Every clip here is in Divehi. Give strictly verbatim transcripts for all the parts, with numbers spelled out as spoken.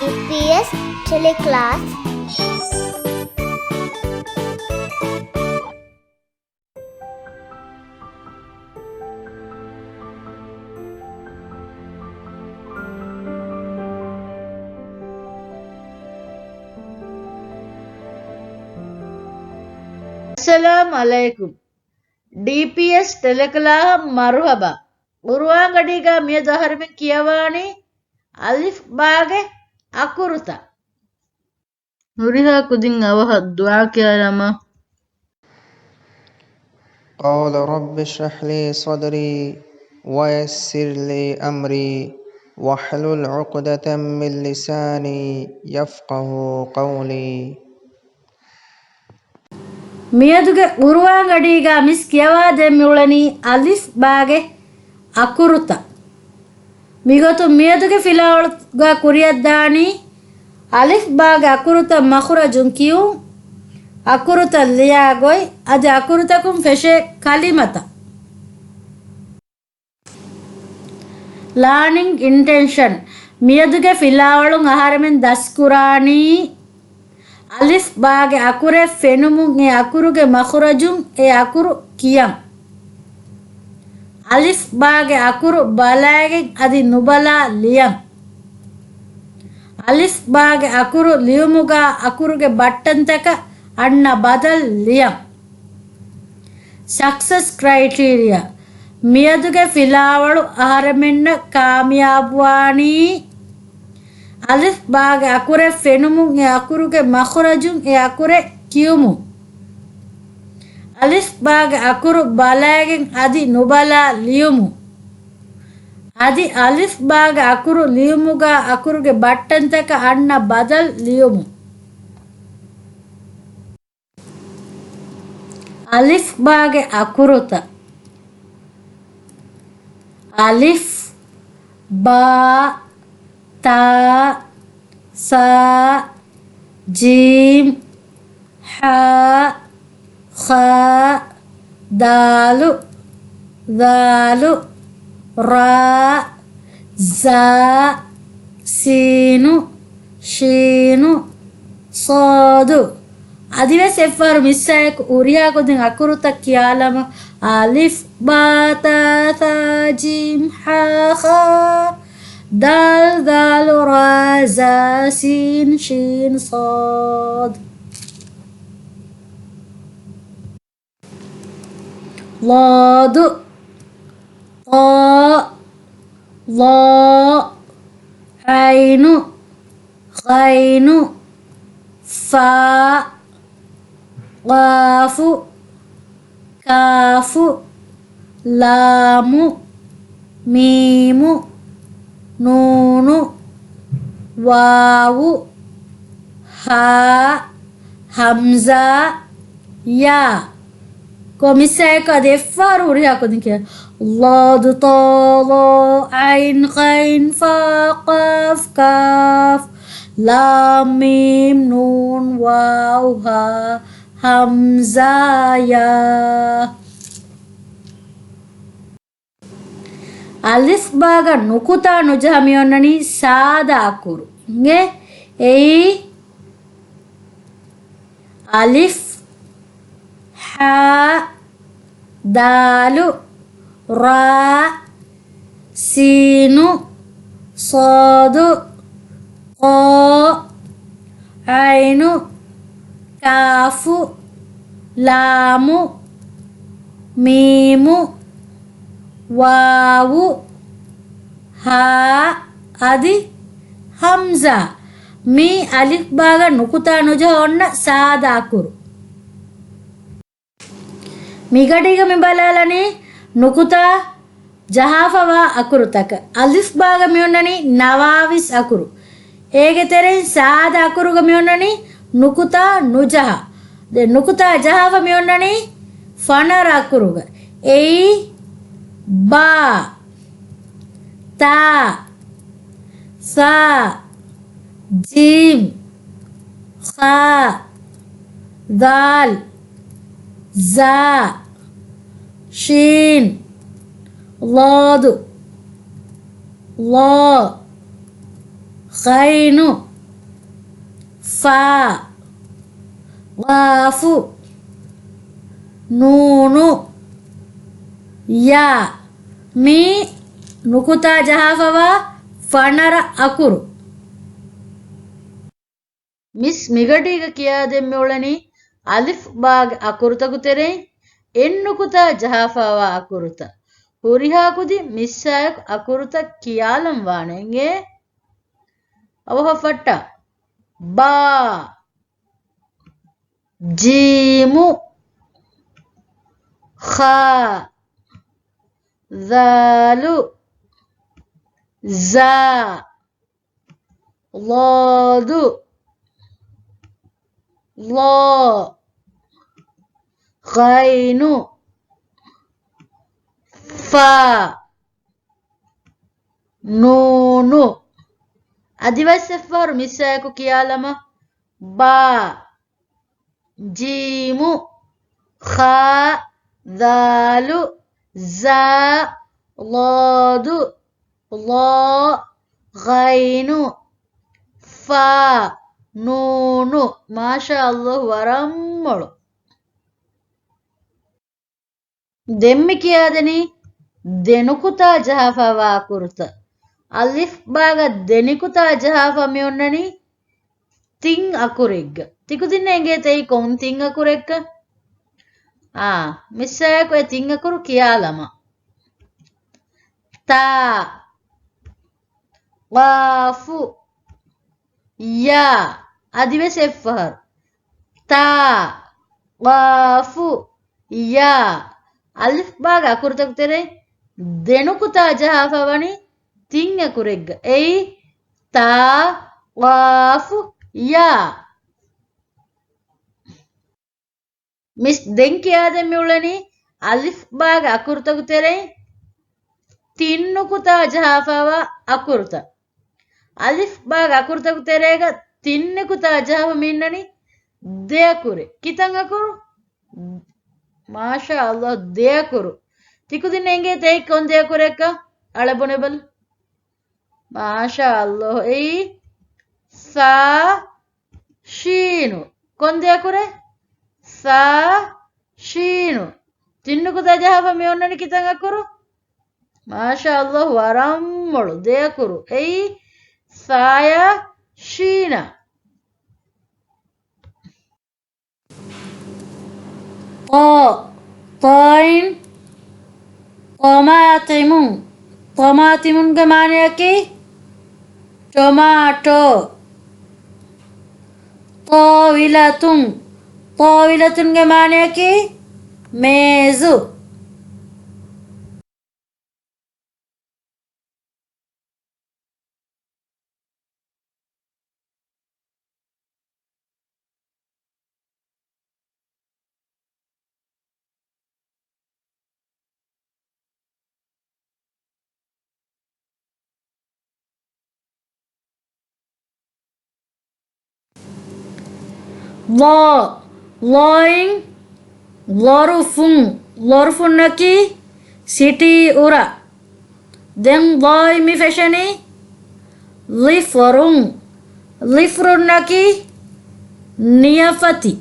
ޑީޕީއެސް ޓެލެކްލާސް. އައްސަލާމް ޢަލައިކުމް. ޑީޕީއެސް ޓެލެކްލާހަށް މަރުޙަބާ. ޤުރުއާންގަޑީގާ މިއަދު އަހަރެމެން ކިޔަވާނީ އަލިފް ބާގެ އަކުރުތައް. ހުރިހާ ކުދިން އަވަހަށް ދުޢާ ކިޔާލަމާ. قال رب اشرح لي صدري ويسر لي أمري واحلل عقدة من لساني يفقهوا قولي. މިއަދުގެ ޤުރުއާންގަޑީގާ މިސް ކިޔަވާދޭން މިއުޅެނީ އަލިފް ބާގެ އަކުރުތައް. މިގޮތުން މިއަދުގެ ފިލާވަޅުގާ ކުރިއަށްދާނީ އަލިފް ބާގެ އަކުރުތައް މަޚުރަޖުން ކިޔުން، އަކުރުތައް ލިޔާ ގޮތް، އަދި އަކުރުތަކުން ފެށޭ ކަލިމަތައް. ލާނިންގް އިންޓެންޝަން. މިއަދުގެ ފިލާވަޅުން އަހަރެމެން ދަސްކުރާނީ އަލިފް ބާގެ އަކުރެއް ފެނުމުން އެ އަކުރުގެ މަޚުރަޖުން އެ އަކުރު ކިޔަން. އަލިފް ބާގެ އަކުރު ބަލައިގެން އަދި ނުބަލާ ލިޔަން. އަލިފް ބާގެ އަކުރު ލިޔުމުގާ އަކުރުގެ ބައްޓަންތަކަށް އަންނަ ބަދަލު ލިޔަން. ސަކްސެސް ކްރައިޓީރިއާ. މިއަދުގެ ފިލާވަޅު އަހަރެމެންނަށް ކާމިޔާބުވާނީ އަލިފް ބާގެ އަކުރެއް ފެނުމުން އެ އަކުރުގެ މަޚުރަޖުން އެ އަކުރެއް ކިޔުމުން. އަލިފް ބާގެ އަކުރު ބަލައިގެން އަދި ނުބަލާ ލިޔުމުން. އަދި އަލިފް ބާގެ އަކުރު ލިޔުމުގާ އަކުރުގެ ބައްޓަންތަކަށް އަންނަ ބަދަލު ލިޔުމުން. އަލިފް ބާގެ އަކުރުތައް. އަލިފް، ބާ، ތާ، ސާ، ޖީމް، ހާ، ޚާ، ދާލު، ޛާލު، ރާ، ޒާ، ސީނު، ޝީނު، ޞާދު. އަދިވެސް އެއްފަހަރު މިސްއާއެކު ހުރިހާ ކުދިން އަކުރުތައް ކިޔާލަމާ، އަލިފް، ބާ، ތާ، ޘާ، ޖީމް، ހާ، ޚާ، ދާލް، ޛާލު، ރާ، ޒާ، ސީން، ޝީން، ޞާދު. ޟާދު، ޠާ، ޡާ، ޢައިނު، ޣައިނު، ފާ، ޤާފު، ކާފު، ލާމު، މީމު، ނޫނު، ވާވު، ހާ، ހަމްޒާ، ޔާ. ކޮ މިސްއާއެކު އަދި އެއްފަހަރު ހުރިހާ ކުދިން ކިޔާ. ޟާދު، ޠާ، ޡާ، ޢައިން، ޣައިން، ފާ، ޤާފް، ކާފް، ލާމް، މީމް، ނޫން، ވާވް، ހާ، ހަމްޒާ، ޔާ. އަލިފް ބާގަ ނުކުތާ ނުޖަހަ މި އޮންނަނީ ސާދަ އަކުރު. އިނގޭ އެއީ އަލިފް، ހާ، ދާލު، ރާ، ސީނު، ޞާދު، ޤާ، ޢައިނު، ކާފު، ލާމު، މީމު، ވާވު، ހާ، އަދި ހަމްޒާ. މީ އަލިފް ބާގަ ނުކުތާ ނުޖަހަ އޮންނަ ސާދަ އަކުރު. މިގަޑީގަ މި ބަލާލަނީ ނުކުތާ ޖަހާފަވާ އަކުރުތަކަށް. އަލިފް ބާގަ މިއޮންނަނީ ނަވާވީސް އަކުރު. އޭގެ ތެރެއިން ސާދަ އަކުރުގަ މިއޮންނަނީ ނުކުތާ ނުޖަހާ. ދެން ނުކުތާ ޖަހާފަ މިއޮންނަނީ ފަނަރަ އަކުރުގަ. އެއީ، ބާ، ތާ، ޘާ، ޖީމް، ޚާ، ޛާލް، ޒާ، ޝީން، ޟާދު، ޡާ، ޣައިނު، ފާ، ޤާފު، ނޫނު، ޔާ. މީ ނުކުތާ ޖަހާފަވާ ފަނަރަ އަކުރު. މިސް މިގަޑީގަ ކިޔާދޭން މިއުޅެނީ އަލިފް ބާގެ އަކުރުތަކު ތެރެއިން އެއް ނުކުތާ ޖަހާފަވާ އަކުރުތައް. ހުރިހާ ކުދިން މިސްއާއެކު އަކުރުތައް ކިޔާލަން ވާނެ އިނގޭ. އަވަހަށް ފައްޓާ. ބާ، ޖީމު، ޚާ، ޛާލު، ޒާ، ޟާދު، ޟާ، ޣައިނު، ފާ، ނޫނު. އަދިވެސް އެއްފަހަރު މިސްއާއެކު ކިޔާލަމާ. ބާ، ޖީމު، ޚާ، ޛާލު، ޒާ، ޟާދު، ޟާ، ޣައިނު، ފާ، ނޫނު. މާޝާﷲ، ވަރަށް މޮޅު. ދެން މި ކިޔާދެނީ ދެނުކުތާ ޖަހާފަވާ އަކުރުތައް. އަލިފް ބާގަ ދެނިކުތާ ޖަހާފަ މި އޮންނަނީ ތިން އަކުރެއްގަ. ތިކުދިންނަށް އެނގޭތަ އެއީ ކޮން ތިން އަކުރެއްކަން؟ އާ، މިސްއާއެކު އެ ތިން އަކުރު ކިޔާލަމާ. ތާ، ޤާފު، ޔާ. އަދިވެސް އެއްފަހަރު. ތާ، ޤާފު، ޔާ. އަލިފް ބާގެ އަކުރުތަކު ތެރެއިން ދެނުކުތާ ޖަހާފަ ވަނީ ތިން އަކުރެއްގަ. އެއީ ތާ، ޤާފު، ޔާ. މިސް ދެން ކިޔާދެން މިއުޅެނީ އަލިފް ބާގެ އަކުރުތަކު ތެރެއިން ތިން ނުކުތާ ޖަހާފަވާ އަކުރުތައް. އަލިފް ބާގެ އަކުރުތަކު ތެރޭގަ ތިން ނުކުތާ ޖަހާފަ މި އިންނަނީ ދެ އަކުރެއް. ކިތަން އަކުރު؟ މާޝާﷲ، ދެ އަކުރު. ތިކުދިން އެނގޭތަ އެއީ ކޮން ދެ އަކުރެއްކަން؟ އަޅެ ބުނެބަލަ. މާޝާﷲ. އެއީ ސާ ޝީނު. ކޮން ދެ އަކުރެއް؟ ސާ ޝީނު. ތިން ނުކުތާ ޖަހާފަ މި އޮންނަނީ ކިތަން އަކުރު؟ މާޝާﷲ، ވަރަށް މޮޅު ދެ އަކުރު. އެއީ ސާޔާ ޝީނާ. ޠާ، ޠާއިން، ޠަމާޠިމުން. ޠަމާޠިމުންގެ މާނަޔަކީ ޓޮމާޓޯ. ޠާވިލަތުން، ޠާވިލަތުންގެ މާނަޔަކީ މޭޒު. ޟާ، ޟާއިން، ޟަރުފުން. ޟަރުފުންނަކީ ސިޓީ އުރާ. ދެން ޟާއިން މި ފެށެނީ ޟިފްރުން. ޟިފްރުންނަކީ ނިޔަފަތި.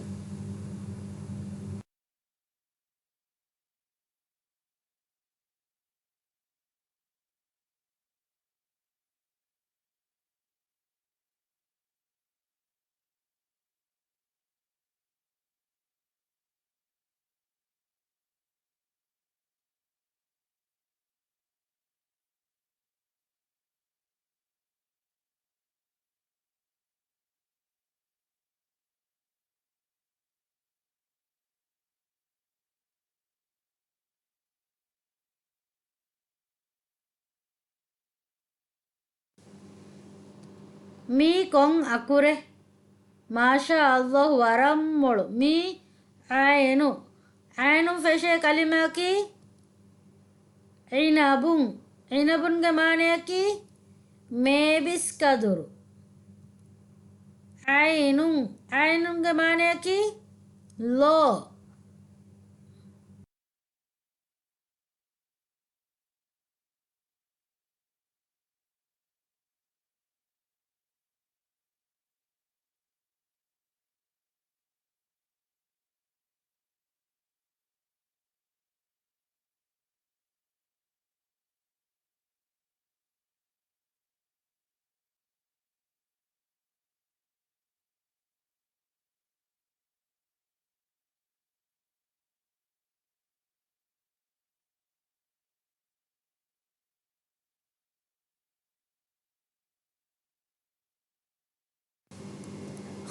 މީ ކޮން އަކުރެއް؟ މާޝާ ﷲ، ވަރަށް މޮޅު. މީ ޢައިނު. ޢައިނުން ފެށޭ ކަލިމައަކީ ޢިނަބުން. ޢިނަބުންގެ މާނަޔަކީ މޭބިސް ކަދުރު. ޢައިނުން. ޢައިނުންގެ މާނަޔަކީ ލޯ.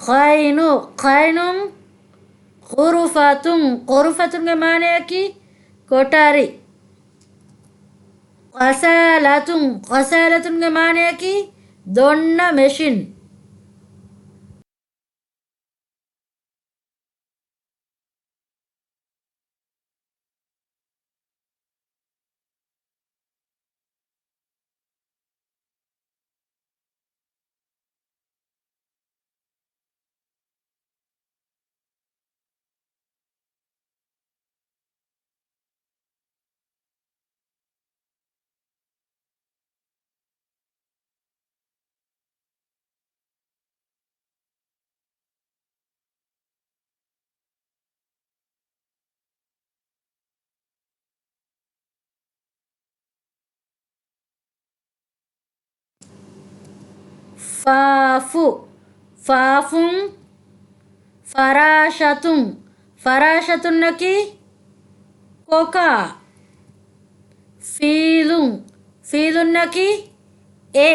ޤައިނު، ޤައިނުން. ޣުރުފަތުން، ޣުރުފަތުންގެ މާނަޔަކީ ކޮޓަރި. ޣަސާލަތުން، ޣަސާލަތުންގެ މާނަޔަކީ ދޮންނަ މެޝިން. ފާފު، ފާފުން. ފަރާޝަތުން، ފަރާޝަތުންނަކީ ކޮކާ. ފީލުން، ފީލުންނަކީ އެ.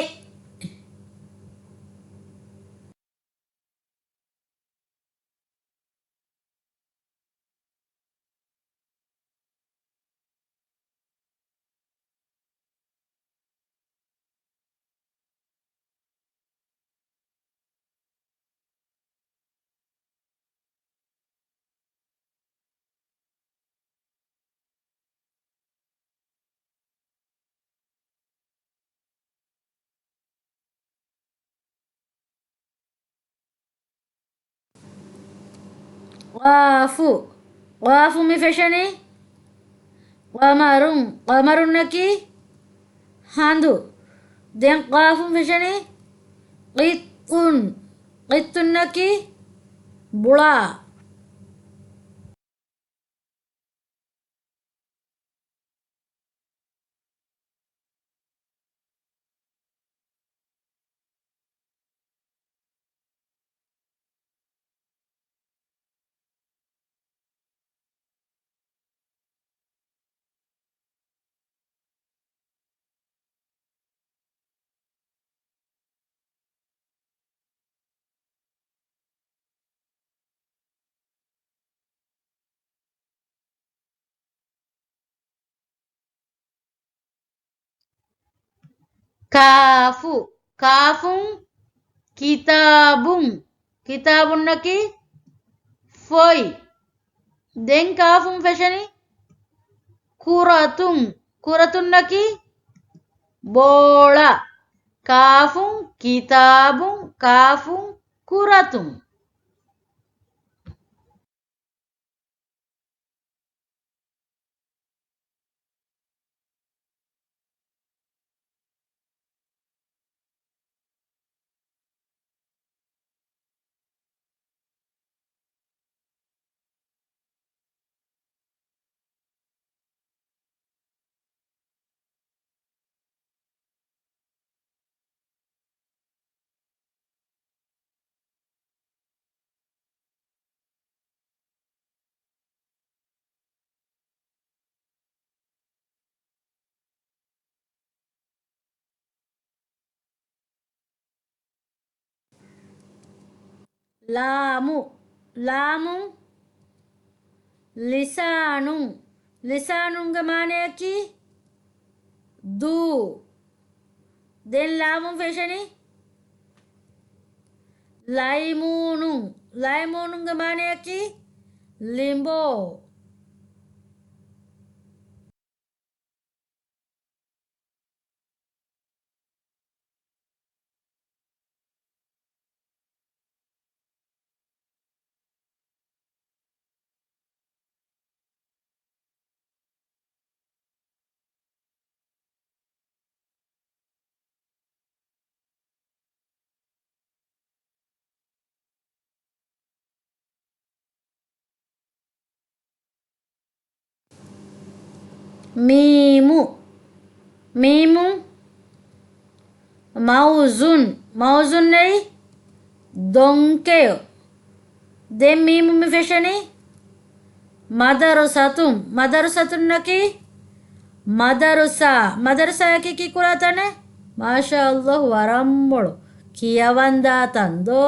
ޤާފު، ޤާފު މި ފެށެނީ ޤަމަރުން، ޤަމަރުންނަކީ ހަނދު. ދެން ޤާފުން ފެށެނީ ޤިއްޠުން، ޤިއްޠުންނަކީ ބުޅާ. ކާފު، ކާފުން ކިތާބުން، ކިތާބުންނަކީ ފޮތް. ދެން ކާފުން ފެށެނީ ކުރަތުން، ކުރަތުންނަކީ ބޯޅަ. ކާފުން ކިތާބުން، ކާފުން ކުރަތުން. ލާމު، ލާމުން ލިސާނުން، ލިސާނުންގެ މާނަޔަކީ ދޫ. ދެން ލާމުން ފެށެނީ ލައިމޫނުން، ލައިމޫނުންގެ މާނަޔަކީ ލިނބޯ. މީމު، މީމުން މައުޒުން، މައުޒުން އެއީ ދޮންކެޔޮ. ދެން މީމު މި ފެށެނީ މަދަރުސަތުން، މަދަރުސަތުންނަކީ މަދަރުސާ، މަދަރުސާއަކީ ކީކުރާ ތަނެއް؟ މާޝާﷲ، ވަރަށް މޮޅު ކިޔަވަންދާ ތަން ދޯ.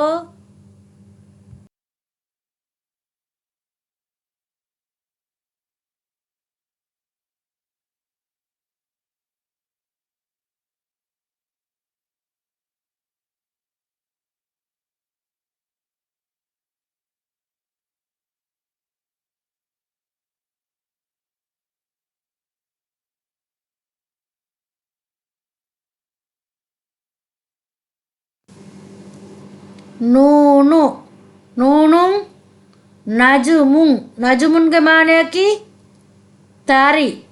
ނޫނު، ނޫނުން، ނަޖުމުން، ނަޖުމުންގެ މާނަޔަކީ ތާރި.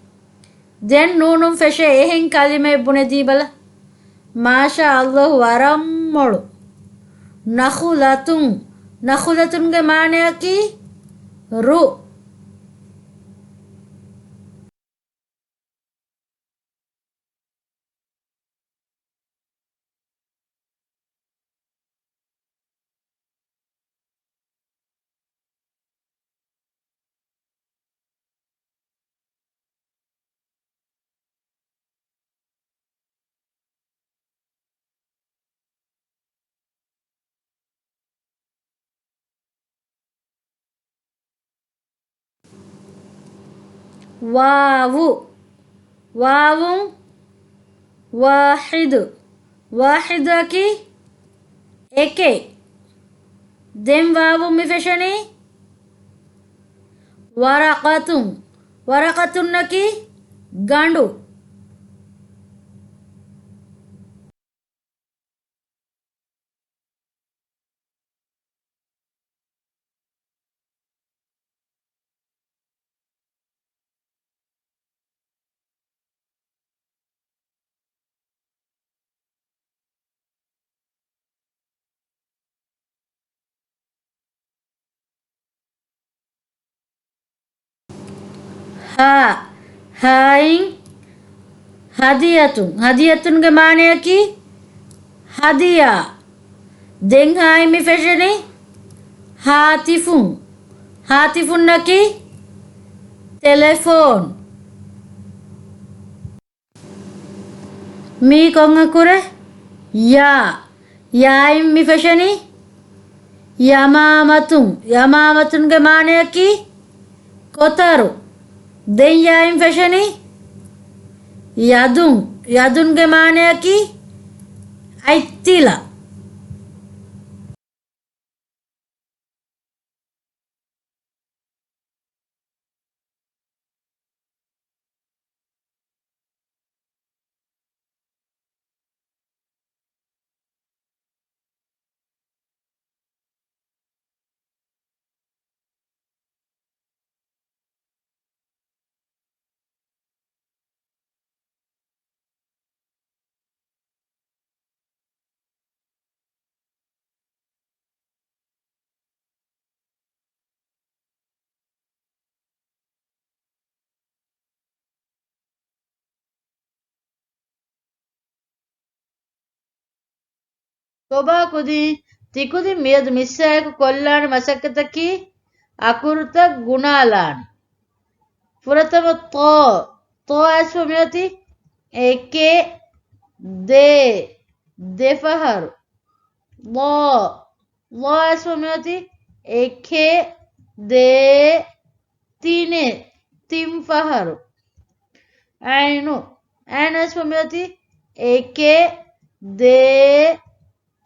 ދެން ނޫނުން ފެށޭ އެހެން ކަލިމައެއް ބުނެދީބަލަ. މާޝާ އައްލާހު، ވަރަށް މޮޅު. ނަޚުލަތުން، ނަޚުލަތުންގެ މާނަޔަކީ ރުއް. ވާވު، ވާވުން، ވާޙިދު، ވާޙިދަކީ އެކެއް. ދެން ވާވުން މި ފެށެނީ ވަރަޤަތުން، ވަރަޤަތުންނަކީ ގަނޑު. ހާ، ހާއިން ހަދިޔަތުން، ހަދިޔަތުންގެ މާނަޔަކީ ހަދިޔާ. ދެން ހާއިން މި ފެށެނީ ހާތިފުން، ހާތިފުންނަކީ ޓެލެފޯން. މީ ކޮން އަކުރެއް؟ ޔާ. ޔާއިން މި ފެށެނީ ޔަމާމަތުން. ޔަމާމަތުންގެ މާނަޔަކީ ކޮތަރު. ދެން ޔާއިން ފެށެނީ ޔަދުން. ޔަދުންގެ މާނަޔަކީ އަތްތިލަ. ކޮބާ ކުދިން ތިކުދިން މިއަދު މިއްސާއެކު ކޮށްލާނެ މަސައްކަތަކީ އަކުރުތައް ގުނާލާނެ. ފުރަތަމަ ތޯ، ތޯ އައިސްފަ މިއޮތީ އެކެއް، ދޭ، ދެފަހަރު. ލޯ، ލޯ އައިސްފަ މިއޮތީ އެކެއް، ދޭ، ތިނެއް، ތިން ފަހަރު. އައިނު، އައިނު އައިސްފަ މިއޮތީ އެކެއް، ދޭ،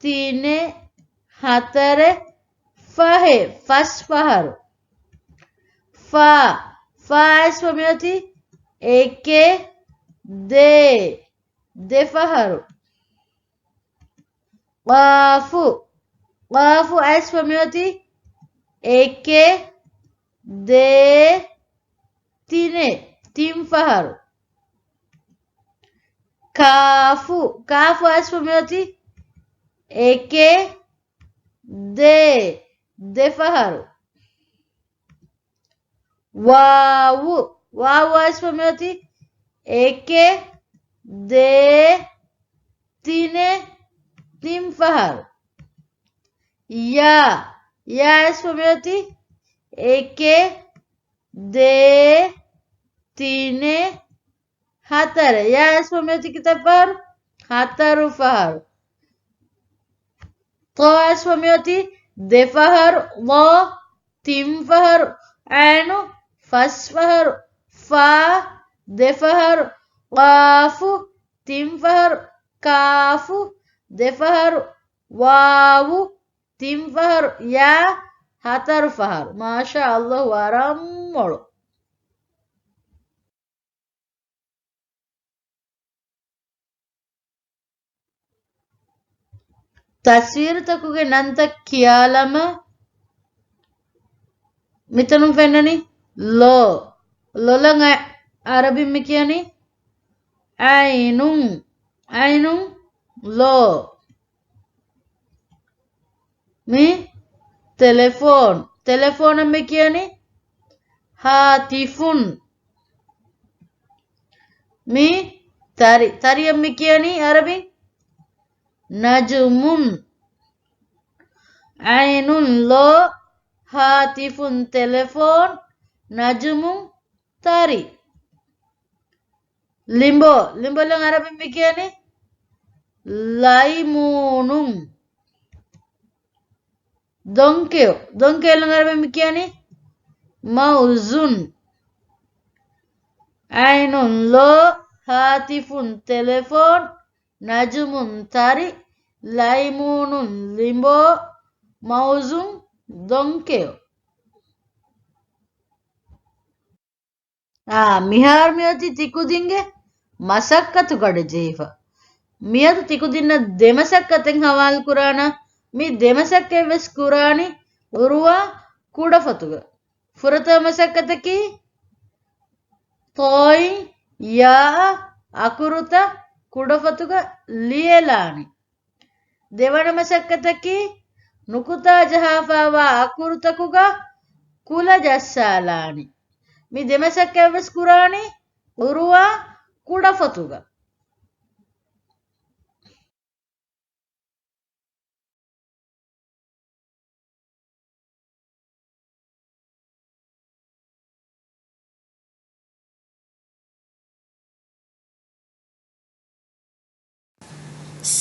ތިނެއް، ހަތަރެއް، ފަހެއް، ފަސް ފަހަރު. ފާ، ފާ އައިސްފަ މިއޮތީ އެކެއް، ދޭ، ދެ ފަހަރު. ޤާފު، ޤާފު އައިސްފަ މިއޮތީ އެކެއް، ދޭ، ތިނެއް، ތިން ފަހަރު. ކާފު، ކާފު އައިސްފަ މިއޮތީ އެކެއް، ދޭ، ދެ ފަހަރު. ވާވު، ވާވު އައިސްފަ މިއޮތީ އެކެއް، ދޭ، ތިނެއް، ތިން ފަހަރު. ޔާ، ޔާ އައިސްފަ މިއޮތީ އެކެއް، ދޭ، ތިނެއް، ހަތަރެއް. ޔާ އައިސްފަ މިއޮތީ ކިތައް ފަހަރު؟ ހަތަރު ފަހަރު. ޠޯ އައިސްފަ މިއޮތީ ދެ ފަހަރު. ޟާ، ތިން ފަހަރު. ޢައިނު، ފަސް ފަހަރު. ފާ، ދެ ފަހަރު. ޤާފު، ތިން ފަހަރު. ކާފު، ދެ ފަހަރު. ވާވު، ތިން ފަހަރު. ޔާ، ހަތަރު ފަހަރު. މާޝާ ﷲ، ވަރަށް މޮޅު. ތަސްވީރުތަކުގެ ނަންތައް ކިޔާލަމާ، މިތަނުން ފެންނަނީ ލޯ. ލޮލަށް އަ-، އަރަބިން މި ކިޔަނީ ޢައިނުން. ޢައިނުން ލޯ. މި ތެލެފޯން. ތެލެފޯނަށް މި ކިޔަނީ ހާތިފުން. މި ތަރި. ތަރިއަށް މި ކިޔަނީ އަރަބިން ނަޖުމުން. ޢައިނުން ލޯ، ހާތިފުން ތެލެފޯން، ނަޖުމުން ތަރި. ލިނބޯ. ލިނބޯލަށް އަރަބިން މި ކިޔަނީ ލައިމޫނުން. ދޮންކެޔޮ. ދޮންކެޔޮލަށް އަރަބިން މި ކިޔަނީ މައުޒުން. ޢައިނުން ލޯ، ހާތިފުން ތެލެފޯން، ނަޖުމުން ތަރި، ލައިމޫނުން ލިނބޯ، މައުޒުން ދޮންކެޔޮ. އާ، މިހާރު މިއޮތީ ތިކުދިންގެ މަސައްކަތު ގަޑިޖެހިފަ. މިއަދު ތިކުދިންނަށް ދެމަސައްކަތެއް ހަވާލުކުރާނަ. މި ދެމަސައްކަތްވެސް ކުރާނީ އުރުވާ ކުޑަފޮތުގަ. ފުރަތަމަ މަސައްކަތަކީ ތޯއިން ޔާއަށް އަކުރުތައް ކުޑަފޮތުގަ ލިޔެލާނީ. ދެވަނަ މަސައްކަތަކީ ނުކުތާ ޖަހާފައިވާ އަކުރުތަކުގަ ކުލަ ޖައްސާލާނީ. މި ދެމަސައްކަތްވެސް ކުރާނީ އުރުވާ ކުޑަފޮތުގަ.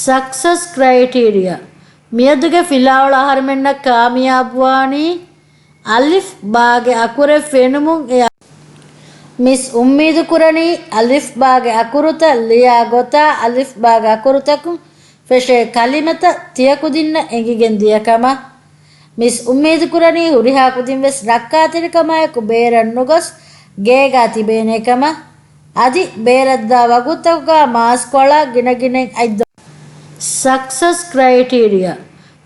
ސަކްސަސް ކްރައިޓީރިއާ. މިއަދުގެ ފިލާވަޅު އަހަރުމެންނަށް ކާމިޔާބުވާނީ އަލިފް ބާގެ އަކުރެއް ފެނުމުން އެ މިސް އުއްމީދު ކުރަނީ އަލިފް ބާގެ އަކުރުތައް ލިޔާ ގޮތާ އަލިފް ބާގެ އަކުރުތަކުން ފެށޭ ކަލިމަތައް ތިޔަ ކުދިންނަށް އެނގިގެން ދިޔަ ކަމަށް. މިސް އުއްމީދު ކުރަނީ ހުރިހާ ކުދިން ވެސް ރައްކާތެރިކަމާއެކު ބޭރަށް ނުގޮސް ގޭގާ ތިބޭނޭ ކަމަށް. އަދި ބޭރަށްދާ ވަގުތުތަކުގަ މާސްކޮޅާ ގިނަގިނައިން އަތްދޮން. ސަކްސަސް ކްރައިޓީރިއާ.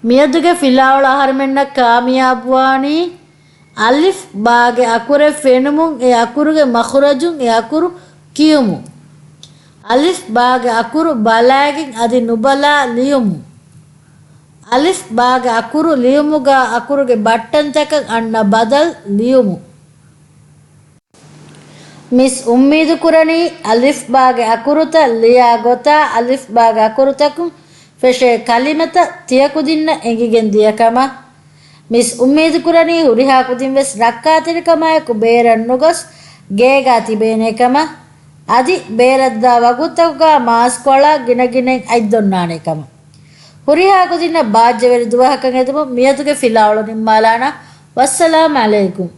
މިއަދުގެ ފިލާވަޅު އަހަރުމެންނަށް ކާމިޔާބުވާނީ އަލިފް ބާގެ އަކުރެއް ފެނުމުން އެ އަކުރުގެ މަޚުރަޖުން އެ އަކުރު ކިޔުމުން. އަލިފް ބާގެ އަކުރު ބަލައިގެން އަދި ނުބަލާ ލިޔުމުން. އަލިފް ބާގެ އަކުރު ލިޔުމުގަ އަކުރުގެ ބައްޓަންތަކަށް އަންނަ ބަދަލު ލިޔުމުން. މިސް އުއްމީދު ކުރަނީ އަލިފް ބާގެ އަކުރުތައް ލިޔާ ގޮތާ އަލިފް ބާގެ އަކުރުތަކުން ފެށޭ ކަލިމަތައް ތިޔަ ކުދިންނަށް އެނގިގެން ދިޔަ ކަމަށް. މިސް އުއްމީދު ކުރަނީ ހުރިހާ ކުދިން ވެސް ރައްކާތެރިކަމާއެކު ބޭރަށް ނުގޮސް ގޭގާ ތިބޭނޭ ކަމަށް. އަދި ބޭރަށްދާ ވަގުތުތަކުގަ މާސްކޮޅާ ގިނަގިނައިން އަތްދޮންނާނޭ ކަމަށް. ހުރިހާ ކުދިންނަށް ބާއްޖަވެރި ދުވަހަކަށް އެދުމުން މިއަދުގެ ފިލާވަޅު ނިންމާލާނަން. ވައްސަލާމް ޢަލައިކުމް.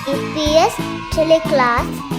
އީޕީއެސް ޓެލެކްލާސް.